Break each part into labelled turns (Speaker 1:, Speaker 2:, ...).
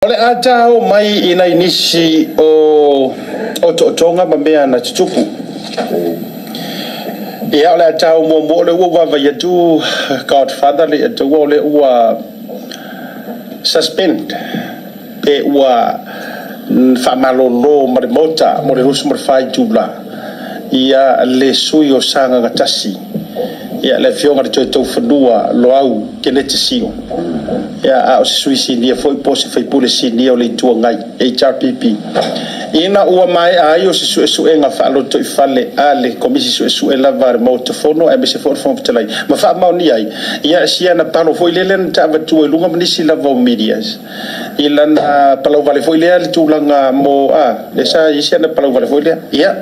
Speaker 1: O le a ta oo mai i nai nisi o otootoga ma mea na tutupu. Ia, o le a ta oo muamua, o lea ua ou vaavaai atu, Godfather, le taua o lea ua suspend pe ua faamalolo ma le Maota mo le 24 itula ia le sui o Sagaga 1, ia le afioga i le Toetaufanua Loau Keneti Sio. Ia, a o se sui sinia foi po o se faipule sinia o le Itu Agai, HRPP, ina ua maea ai o se suesuega faalotoifale a le Komisi Suesue lava a le Maota Fono aemaise foi o le Fofoga Fetalai ma faamaonia ai ia si ana palo foi lele na taavatua i luga ma nisi lava o medias i lana palauvale foi lea, le tulaga mo a lea sa i ai si ana palauvale foi lea. Ia,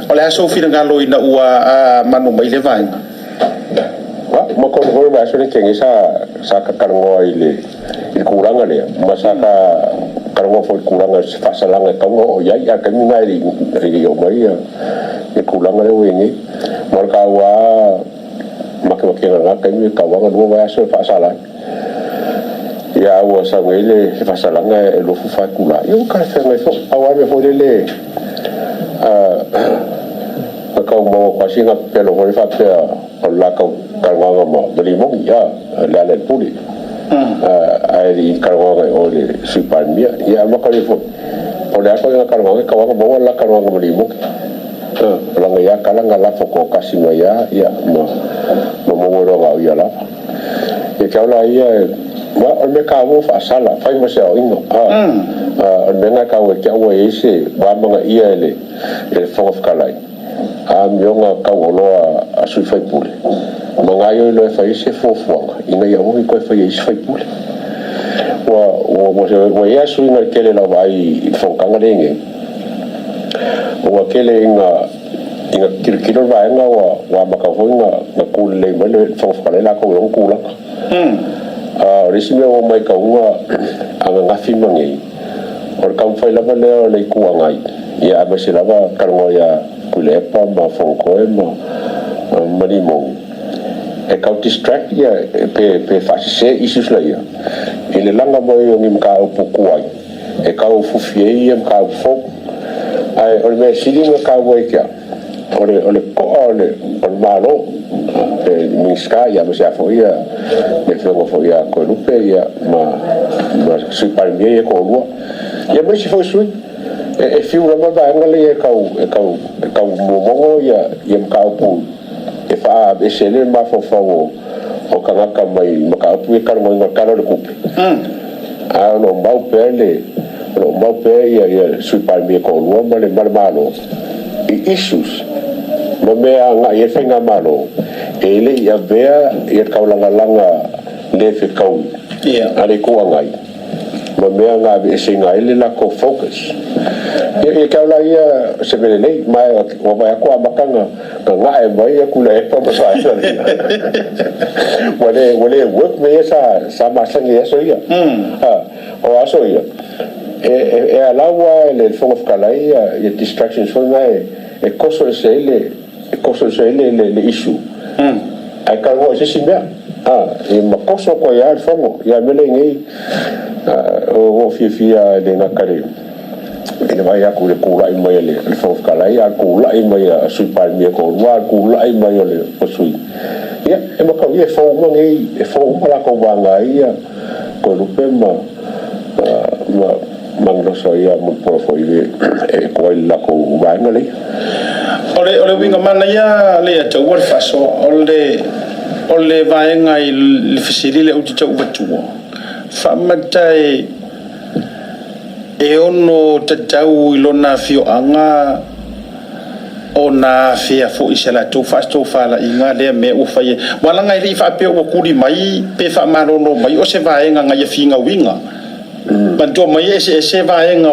Speaker 1: o le a sou finagalo ina ua manu mai lea vaega?
Speaker 2: Ma kona foi vaiaso le tege sa ka talanoa i le tulaga lea, ma sa ka talanoa foi i le tulaga o se faasalaga e tatau ona oo i ai, a o le taimi lena e le i oo mai le tulaga lea ua i ai nei. Ma o le taua lava matematega i lena taimi, e tatau lava ona lua vaiaso e faasala ai. Ia, a ua sau nei le faasalaga e 24 itula, ia ua talafeagai foi. Pau lava le mea foi lele na tau maua atu ai sina pepelo foi lea faapea o le la talanoaga ma Limoni, Lealailepule, ae le i talanoaga i o i le Sui Palemia. Ia ae mata foi, o le a ituaiga talanoaga e tatau lava ona maua le la talanoaga ma Limoni. O lana ia tala na lafo toatasi mai lava ma maua loa na o ia lava. Ia te au la ia, o le mea taua faasala, fai ma se aoaiga. O le mea lena e taua ia te au, ua i ai se ua amanaia e le Fofoga Fetalai amioga taualoa a sui usufono, ma gaoioi loa e fai ai se fuafuaga ina ia aua ne i toe faia ai se sui usufono. Ua i ai suiga i le tele o lau vaai i le fonotaga lea e i ai nei, ua tele ina tilotilo le vaega ua amata foi ona tulelei mai le Fofoga Fetalai latou e ona tulaga. O le isi mea ua matauina ananafi ma nei, o le taumafai lava lea o le Itu Agai, ia aemaise lava talanoa ia Tuilaepa ma Fonotoe ma Limoni, e tau distract ia pe faasese issues laia i le laga mai o ni mataupu tuai e tau fufi ai ia mataupu fou. Ae o le mea sili ona taua ia te au, o le to'a o le Malo, le Minisita, aemaise lava foi le afioga foi ia Toelupe ma le Sui Palemia ia e toalua, ia ma isi foi sui. E fiu lava vaega ia e tau momono ia mataupu e faaese ai le mafaufau o tagata mai mataupu ia talanoaina o le Tala o le Tupe. Ae o lo o mau pea le o lo o mau pea ia Sui Palemia e toalua ma le Malo i issues ma mea agai ai faigamalo e le i avea ia le taulagalaga le fetaui a le Itu Agai ma mea na aveeseina ai le latou focus. Ia te au la ia se mea lelei, ma ua vaai atu amata na ga'e mai Tuilaepa ma vaega ia. Ua le work mea ia sa masani ai aso ia. O aso ia e allow lava e le Fofoga Fetalai ia distractions foi na e toso ese ai le e toso ese ai le issue ae talanoa i se isi mea ma toso atu ai lava le fono. Ia, mea lea nei o fiafia e le gata i le vaai atu i le tulai mai o le Fofoga Fetalai, a tulai mai a Sui Palemia toalua, a tulai mai o le sui. Ia, e mataulia e fou uma nei, e fou uma latou vaega ai ia Toelupe ma Manulosɔ ia Mulipola foi e toa i le latou vaega lea.
Speaker 1: O le uiga manaia le taua le faasoa o le vaega i le fesili lea ou te tau avatua faamata e ono tatau i lona afioaga ona afea foi se latou faatofalaiga lea mea ua fai ai. Ua laga e le i faapea ua tuli mai pe faamalolo mai o se vaega na ia finauina. Manatua mai e eseese vaega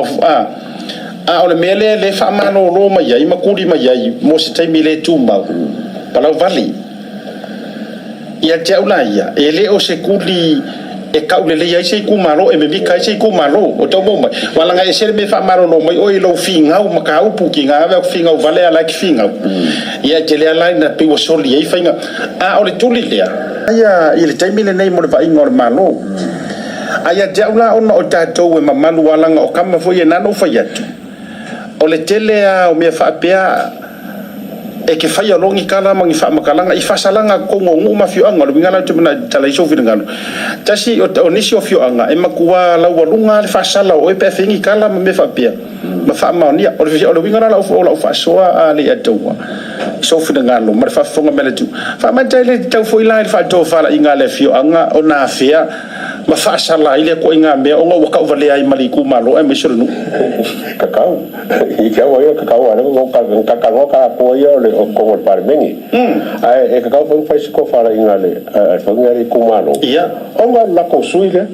Speaker 1: a o le mea lea le faamalolo mai ai ma tuli mai ai mo se taimi le tumau, palauvale. Ia te au la ia, e le o se tuli e taulelei ai se itumalo, e mimita ai se itumalo o tau mau mai. Ua laga ese le mea faamalolo mai oe i lou figau mataupu ki ngā ave au figau vale ala ki figau. Ia e tele ala ina pei ua soli ai faiga. A o le tuli lea, ia i le taimi lenei mo le vaaiga o le Malo. Ae ia te au la ona o tatou e mamalu lava leaga o kama foi ia na ona ou fai atu, o le tele lava o mea faapea e te faia loa ni tala ma ni faamatalaga i faasalaga a totonu o nuu ma afioaga. O le uiga la ou te manao e tala ai sou finagalo, tasi o nisi o afioaga e matua laualuga lava le faasala o oe pe a fai ni tala ma mea faapea ma faamaonia. O le uiga la o lau faasoa a Leiataua i sou finagalo ma le faafofoga mai a le atunuu, faamata e le tatau foi la i le faatofalaiga a le afioaga ona afea ma faasala ai lea ituaiga mea ona ua tauvalea ai ma le itumalo aemaise o le nuu.
Speaker 2: Kakau. I te aua ia kakau a lea kakaloa ka atua ia o le o totonu o le Palemene. Ae e kakau foi ona fai se tofalaiga a le foi a le itumalo. Ona o le latou sui lea.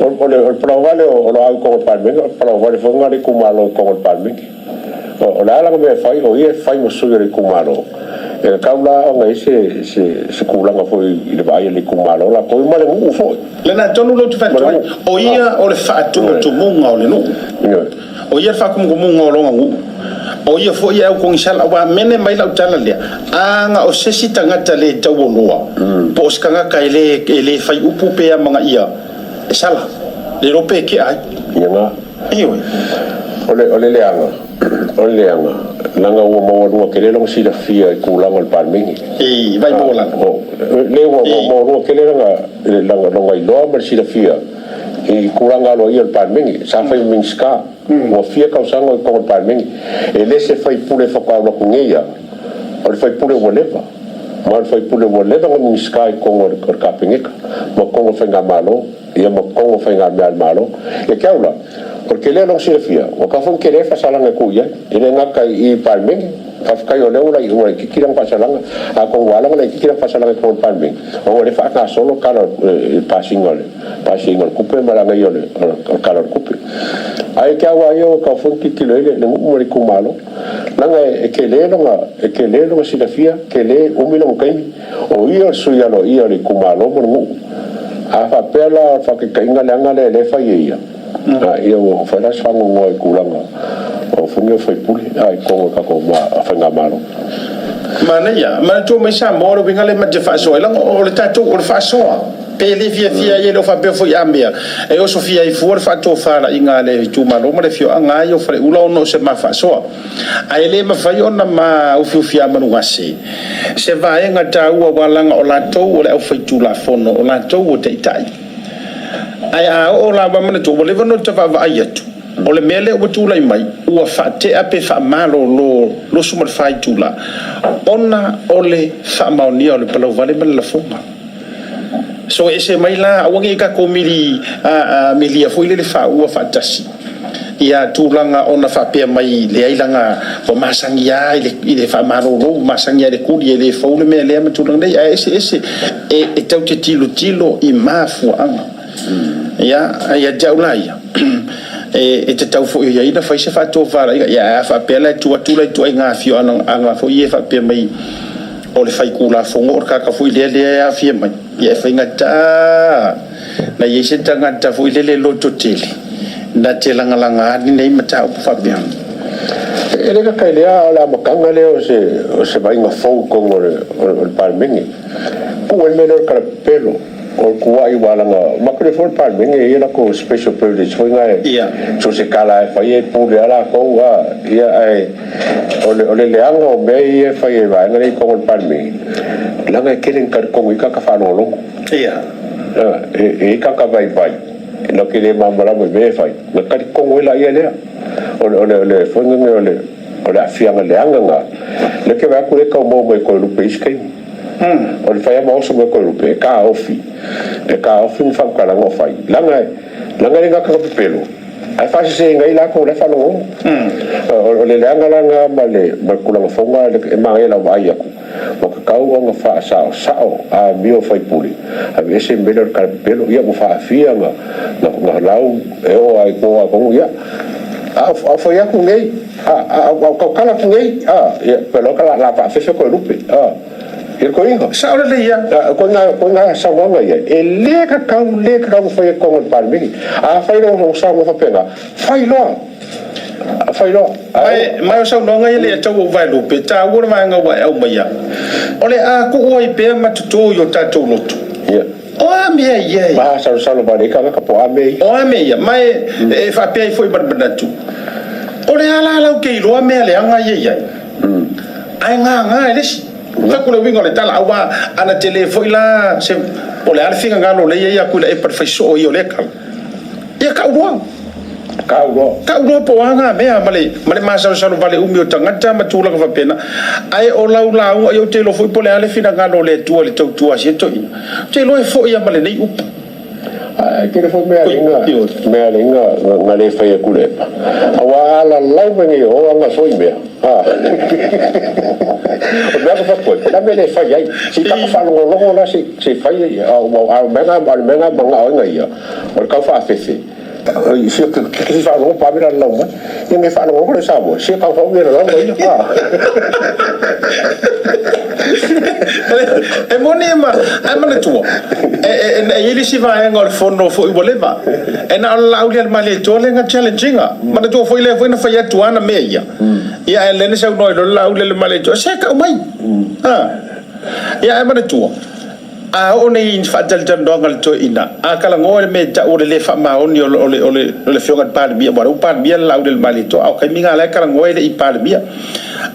Speaker 2: O le palauvale o lo au i totonu o le Palemene, o le palauvale foi lena a le itumalo i totonu o le Palemene. O le a lana mea e fai, o ia e fai ma sui o le itumalo. E tatau la ona i ai se tulaga foi i le vaai a le itumalo latou ma le nuu foi.
Speaker 1: Lena tonu lea ou te fai atu ai, o ia o le faatumutumuga o le nuu. O ia le faatumutumuga o lona nuu. O ia foi e autogisala, aua mene mai lau tala lea, a na o se isi tagata le tauoloa, po o se tagata e le fai upu pe amanaia, e sala, le iloa pe kea ai.
Speaker 2: Ia na.
Speaker 1: Ioe.
Speaker 2: O le leaga, o le leaga, leaga ua maualuga tele lona silafia i tulaga o le Palemene.
Speaker 1: I Vaimaualalo.
Speaker 2: Le ua maualuga tele lona iloa ma le silafia i tulaga aloaia o le Palemene. Sa fai ma Minisita, ua fia tausaga o i totonu o le Palemene. E le se sui usufono faatoa alu atu nei lava, o le sui usufono ua leva. Ma o le sui usufono ua leva ona Minisita i totonu o le Kapeneta ma totonu o le Faigamalo, ia ma totonu o faigamea a le Malo. Ia te au la, o le tele o lona silafia, ua tatau foi ona tele ai faasalaga e tuu i ai. E le gata i i Palemene, faafetai o lea ua laitiiti lana faasalaga, atonu ua ala ona laitiiti lana faasalaga i totonu o le Palemene, ona o lea e faagasolo le tala o le pasiga o le pasiga o le tupe ma le agaia o le Tala o le Tupe. Ae ia te au lava ia, ua tatau foi ona tilotilo i ai le nuu ma le itumalo, leaga e tele lona, e tele lona silafia, tele, umi lona taimi, o ia o le sui aloaia o le itumalo ma le nuu. A faapea la o le faataitaiga leaga lea o lea e fai e ia, ia ua fai la si faanoanoa i tulaga o foi nei o faipule i totonu o le tatou faigamalo.
Speaker 1: Manaia, manatua mai Samoa, o le uiga lea ma te faasoa ai, leaga o le tatou, o le faasoa. Pe le fiafia ai, e le o faapea foi a mea, e osofia ai fua le faatofalaiga a le itumalo ma le afioaga ai o Faleula ona o se ma faasoa. Ae le mafai ona ma ufiufiamanugase se vaega taua aua leaga o latou o le aufaitulafono, o latou o taitai. Ae a oo la, ua manatua, ua leva ona ta vaavaai atu, o le mea lea ua tulai mai, ua faatea pe faamalolo 24 itula ona o le faamaonia o le palauvale ma le lafoga. So e ese mai la, aua ne i tatou mili, milia foi lele faaua faatasi ia tulaga ona faapea mai leai laga ua masani lava i le faamalolo, ua masani lava i le tuli, e le fou le mea lea ma tulaga nei, ae eseese e tau te tilotilo i mafuaaga. Ia, ia te au la ia, e tatau foi i ai ona fai se faatofalaiga. Ia, ae a faapea la e tuu atu la i ituaiga afioaga foi ia e faapea mai o le faitulafono o le tagata foi lea lea e aafia mai, ia e faigata na i ai se tagata foi lele lototele na te lagalaga lenei mataupu faapea.
Speaker 2: E le gata i lea, a o le amataga lea o se vaaiga fou i totonu o le Palemene. Tuu ai le mea lea o le talapepelo, o le tuuai ua alaga, matou le foi le Palemene e i ai latou special privilege foi na e so o se tala lava e fai e pule lava latou, ia ae o le leaga o mea ia e fai e vaega lea i totonu o le Palemene, leaga e tele ina talitonu i ai tagata faalogologo. E i ai tagata vaivai, latou te le malamalama i mea e fai, ona talitonu ai laia lea. O le foi lea o le aafiaga leaga lena, lea ou te vaai atu o lea e tau maua mai e Toelupe i isi taimi. O le fai lava ma oso mai Toelupe, e taofi, e taofi ni faamatalaga o fai, leaga e le gata na pepelo, ae faaseseina ai latou o la e faalogologo. O le leaga la lena ma le tulaga fou lena e manaia i lau vaai atu, ua tatau ona faasaosao amio a faipule, aveese le mea lea o le talapepelo, ia ua faafia na lau e oo lava i tua atonu, ia, a ou fai atu nei, a ou tautala atu nei, ia, pe loa o le a faafefe Toelupe, ia le toeaina.
Speaker 1: Sao lelei
Speaker 2: lava. O ituaiga saunoaga ia, e le tatau, le tatau ona faia i totonu o le Palemene. A fai loa ua saunoa faapena, fai loa, fai loa.
Speaker 1: Ma o saunoaga ia le tau o Vaelupe, taua le vaega ua e aumaia, o le a tuu ai pea ma toto i o tatou loto. O a mea ia e?
Speaker 2: Masalosalo vale ai tagata po o a mea ia.
Speaker 1: O a mea ia? Ma e faapea ai foi ma le manatu, o le a la lau te iloa mea leaga ia i ai, ae gaga e le isi. Fai atu le uiga o le tala, auā ana tele foi la se, po o le a le finagalo o lea e i ai ia Tuilaepa i le fai soo ia o lea tala, ia tau loa.
Speaker 2: Tau loa.
Speaker 1: Tau loa po o a na mea ma le masalosalo vale umi o tagata ma tulaga faapena. Ae o lau lauga, ia ou te iloa foi po o le a le finagalo o le Atua i le tautua a si toeaina, ou te iloa e foi lava ma lenei upu.
Speaker 2: Ae tele foi mea alii mea alii na le fai atu le epa. Aua a lalau mai nei o aga foi mea. O mea ka fapue, la mea le fai ai. Si tako whalongolongo la se fai a mea nga a mea nga manga o ia. O le kau whaafefe. Si ki whalongo pa mea lau mai. Ia me whalongolongo le Samoa. Si kau whau mea lau mai.
Speaker 1: E moni e ma, ai manatua. E i le isi vaega o le fono foi ua leva. E na o le laau lea le Malietoa lea na challenge ina. Manatua foi lea foi na fai atu ana mea ia. Ia e lene saunoa i loa le laau lea le Malietoa. Se kau mai. Ia e manatua. A oo nei i faatalatalanoaga a le toeaina, a talanoa i le mea e tau o le le faamaoni o le afioga i le Palemia, aua o lea ua Palemia le Lauli o le Malietoa, a o taimi na o la e talanoa e le i Palemia.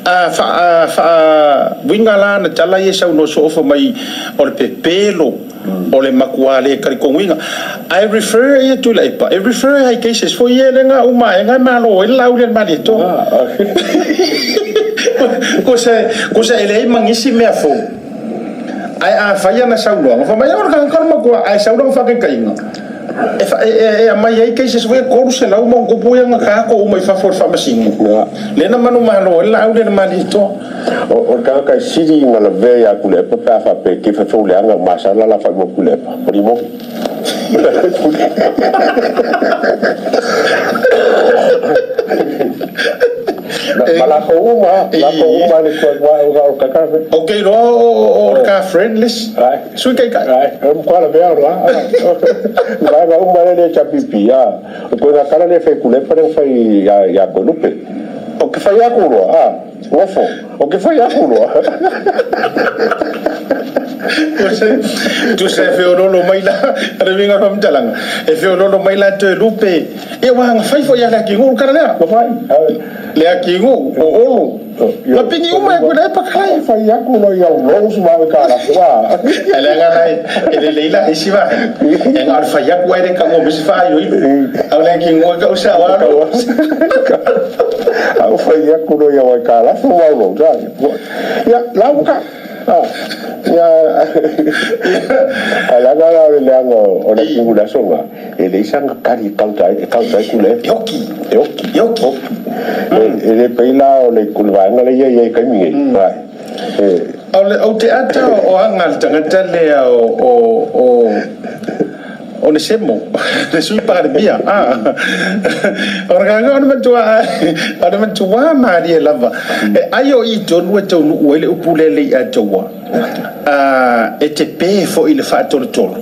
Speaker 1: A faauiga la ana tala ia e saunoa soo fai mai o le pepelo, o le matua le talitonuina. Ae refer ia Tuilaepa, e refer ai cases foi ia lea na uma ae na malo ai le Lauli o le Malietoa. Kusa e leai ma nisi mea fou. Ae a fai ana saunoaga, fai mai, o le tagata o le matua, ae sau lana faataitaiga, e aumai ai cases foi e 300 ma ona tupu ia na tato uma i fafo o le faamasinoga. Lea na manumalo ai le laau lea i le Malietoa.
Speaker 2: O le tagata e sili ona lavea ia Tuilaepa pe a faapea e te fai leaga masala la fai mo Tuilaepa. O Limogi. Ma lākou uma, lākou uma le tua o o kaka.
Speaker 1: Ok, loa o le ka friend list.
Speaker 2: Ai.
Speaker 1: Sui kai kai.
Speaker 2: Ai, o mkoa la vea roa. Vai vai uma le HPP ya. O ko na kala le fai Tuilaepa le fai ya ya ko lupe. O ke fai aku roa, ah, ngofo. O ke fai aku roa.
Speaker 1: Tusa e feololo mai la, re winga whamtalanga. E feololo mai la toe lupe. E wahanga fai fo ia le akingu kara lea.
Speaker 2: Ko fai.
Speaker 1: Le akingu o olo. La pingi uma e koe e pakai.
Speaker 2: Fai aku no ia lo su ma ka la wa.
Speaker 1: E le ngana e le leila e siva. E ngā fai aku ai le kango misi fa ayo ilu. Au le akingu e ka usa wa.
Speaker 2: Au fai aku no ia wa ka la fu wa lo. Ya la ka. Ah. Ya. Ala ga la le anga o le kingu la songa. E le isanga kari kauta e kauta e kule.
Speaker 1: E oki.
Speaker 2: E oki.
Speaker 1: E oki.
Speaker 2: E le peila o le kulwaanga le ia ia kai mingi. Vai. E
Speaker 1: O le o te ata o anga le tangata lea o le semo, le sui Palemia. Ah. O le ganga o le matua, o le matua malie lava. E ai o i tonu e taunu ua i le upu le lei a taua. E te pē foi le whaatolotolo.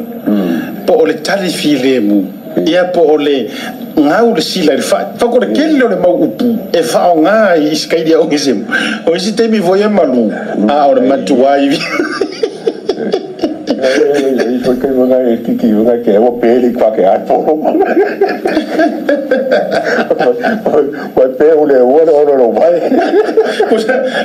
Speaker 1: Po o le tali filemu. Ia po o le ngau le sila i le wha. Whako le kele o le mau upu. E whao ngā i iskairia o ngisemu. O isi teimi foi e malu. A o le matua i
Speaker 2: e foi kai mga e tiki mga ke o pele kwa ke ai polo. Wa pe o le o le o lo vai.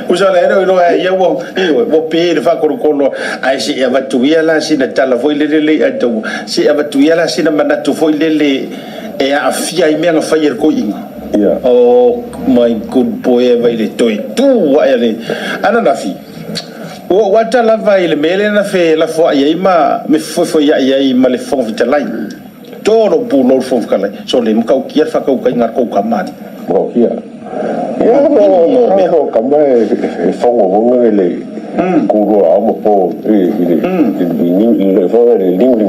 Speaker 1: Kusa le ero ilo ia ua ua pe le whakorokolo ai si e avatu ia la sina tala foi lele le a tau si e avatu ia la sina manatu foi lele e a afia i mea nga fai e le koiinga.
Speaker 2: Yeah.
Speaker 1: Oh my good boy e vai le toi tu a le ana nafi. Ua ua ata lava i le mele na fe la fo ai ma me fo fo ia ai ma le fo fitalai. Toro pu lo fo fitalai. So le mkau kia fa kau kai ngar kau kamari.
Speaker 2: Mo kia. Ia mo me ho kama e fongo monga le kuro au mo po i le i le i le i le i le